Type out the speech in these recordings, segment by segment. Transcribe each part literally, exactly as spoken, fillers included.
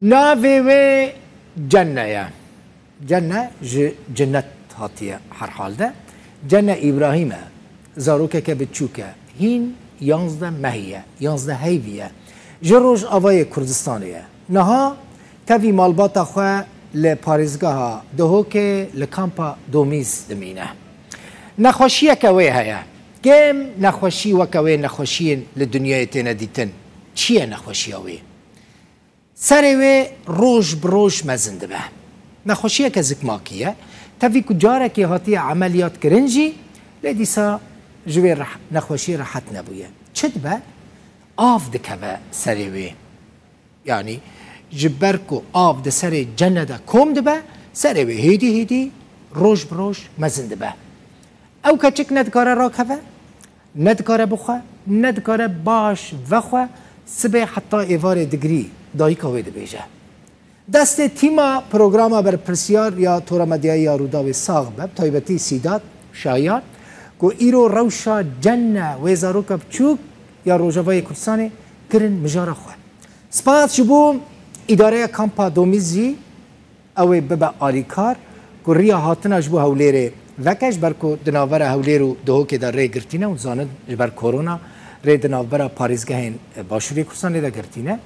Navê wê Cenne ye. Cenne ji cinnet hatiye herhalde. Cenne Îbrahîm e. Zarokeke biçûk e. Hîn yanzdeh mehî ye. Yanzdeh heyvî ye. Ji Rojavayê Kurdistanê ye. Niha tevî malbata xwe li parêzgeha Duhokê li kampa Domîz dimîne. Nexweşiyeke wê heye. Kêm nexweşî weke wê nexweşiyên li dinyayê têne dîtin. Çi ye nexweşiya wê? Serê wê roj bi roj mezin dibe. Nexweşiyeke zikmakî ye. Tevî ku carekê hatiye emeliyat kirin jî, lê dîsa ji wê reh-, nexweşiyê rehet nebûye. Çi dibe? Av dikeve serê wê. Yanî ji ber ku av di serê Cenne de kom dibe, serê wê hêdî hêdî roj bi roj mezin dibe. Ew keçik ne dikare rakeve, ne dikare bixwe, ne dikare baş vexwe, sibê heta êvarê digirî dayika wê dibêje. Destê tîma programa berpirsiyar ya Tora Medyayê ya Rûdawê sax be, bi taybetî Sîdat Şayan, ku îro rewşa Cenne wê zaroka biçûk ya Rojavayê Kurdistanê kirin mijara xwe. Spas ji bo îdareya kampa Domîz jî, ew ê bibe alîkar ku riya hatina ji bo Hewlêrê veke, ji ber ku di navbera Hewlêr û Duhokê de rê girtîne û dizanin ji ber korona rê di navbera parêzgehên Başûrê Kurdistanê de girtîne.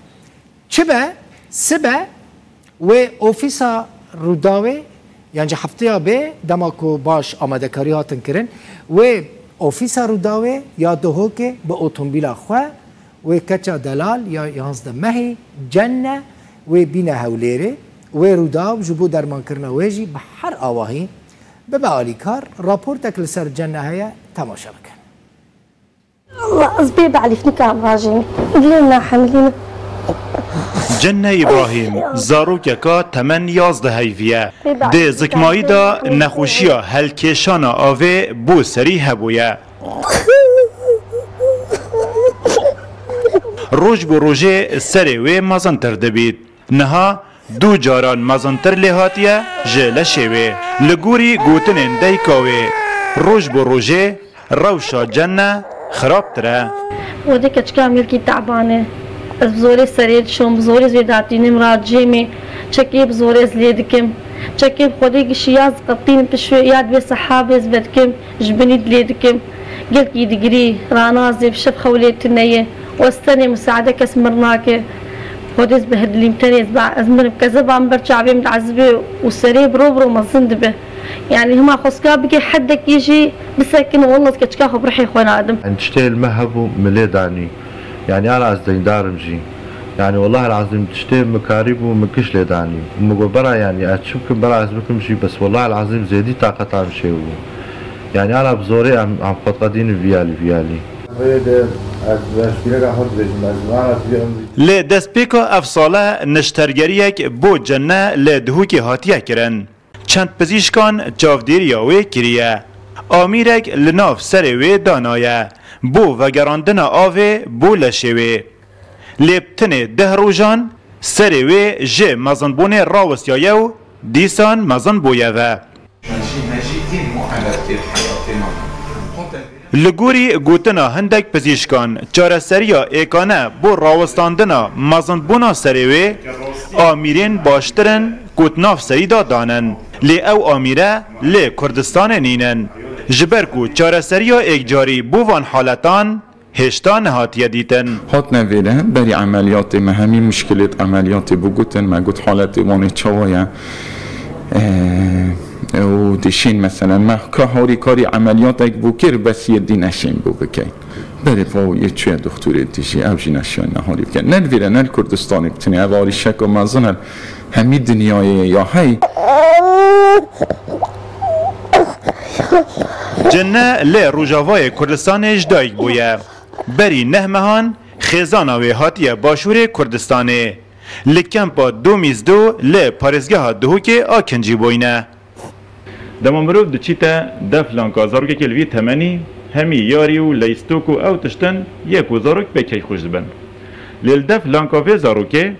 Çi be, sibe wê ofîsa Rûdawê, yan jî hefteya bê, dema ku baş amadekarî hatin kirin, wê ofîsa Rûdawê ya Duhokê bi otomobîla xwe, wê keça delal ya yanzdeh mehî Cenne wê bîne Hewlêrê, wê Rûdaw ji bo dermankirina wê jî bi her awahî bibe alîkar. Raportek li ser Cenne heye, temaşe bikin. Allah, ez bê belîf nikim rajîm. Dilê min nahemilîne. Cenne Îbrahîm, zarokeka temen yazdeh heyvî ye. Dê zikmayî de nexweşiya helkêşana avê bo serî hebûye. Roj bi rojê serê wê mezintir dibît. Niha du caran mezintir lê hatiye ji leşê wê. Li gorî gotinên dayika wê, roj bi rojê rewşa Cenne xirabtir e. Odê keçika min gelkî teban e. Ez bi zorê serê dişom, bi zorê zê datînim, racêmê. Çekê bi zorê ez lê dikim. Çekê bi Xwedê gişî ya ez qetînim pişwê ya dibê sehabê ez vedikim. Ji binî dilê dikim. Gelkî digirî, ranazê, bi şev xewlê tune ye. Û ez tenê, misaade kes mir nake. Xwedê ez bihedilîm tenê, ez ba-, ez mirim. Kezeba min ber çavê min diezibê û serê biro biro mezin dibe. Yanî hima xwestka bike hedekî jî bisekine, wallah ez keçika xwe bi rihê xwe nadim. Em tiştê li me hebû, min lê danî. Yanî ana ez deyndar im jî. Yanî wellahil ezîm tiştê min karîbû, min giş lê danî. Min got, bera yanî ez çi bikim, bera ez bikim jî, bes wellahil ezîm zêdî taqeta min çêbû. Yanî ana bi zorê em, em xwe diqedînin vîyalî, vîyalî. Lê destpêka ev sale niştergeriyek bo Cenne li Duhokê hatiye kirin. Çend pizîşkan çavdêriya wê kiriye. Amîrek li nav serê wê danaye bo vegerandina avê bo leşê wê. Lê bi tenê deh rojan serê wê ji mezinbûnê rawestiyaye û dîsan mezin bûye ve. Li gorî gotina hindek pizîşkan, çareseriya êkane bo rawestandina mezinbûna serê wê, amîrên baştir in ku di nav serî de danin. Lê ew amîre li Kurdistanê nînin. Ji ber ku çareseriya êkcarî bo van haletan hêşta nehatiye dîtin. Hatine vêre, berî emeliyatê me hemî muşkilêt emeliyatê bû gotin, me got, haletê wan ê çawa ye? Eee, û dişên, meselen, me ka harîkarî emeliyatek bû kir, bes yê dî neşên bû bikeyn. Berê va yê çûye doxtorê dijî, ew jî neşiyan neharî bike. Ne li vêre, ne li Kurdistanê bi tenê, ev arîşeka mezin e, hemî dinyayê ye ya hey. Cenne li Rojavayê Kurdistanê ji dayik bûye. Berî neh mehan xêzana wê hatiye Başûrê Kurdistanê. Li kempa Domîz du li parêzgeha Duhokê a kincî bûyne. Dema mirov diçîte def lanka zarokekê li vî temenî, hemî yarî û leystok û ew tiştin yê ku zarok pê keyfxweş dibin. Lê li def lanka vê zarokê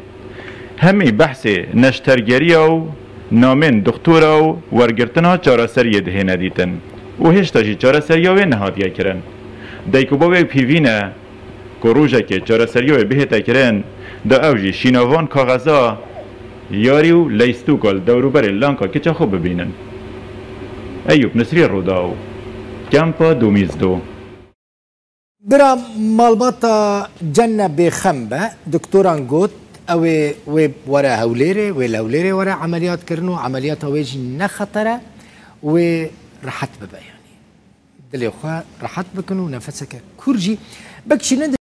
hemî behsê neştergeriya û namên doxtora û wergirtina çareseriyê dihêne dîtin û hêşta jî çareseriya wê nehatiye kirin. Dayik û bavê pîvî ne ku rojekê çareseriya wê bihête kirin, da ew jî şîna van kaxeza Yarî û leystûka li dewrûberê lanka kiça xwe bibînin. Eyûp Nisrî, Rûdaw, Kempa Dûmîzdo. Bira malbata cenne bêxem be, doktoran got, ew ê wê were Hewlêrê, wê li Hewlêrê were emeliyat kirin û emeliyata wê jî ne xeter e, wê rehet bibe, yanî dilê xwe rehet bikin û nefeseke kûr jî bikişînin.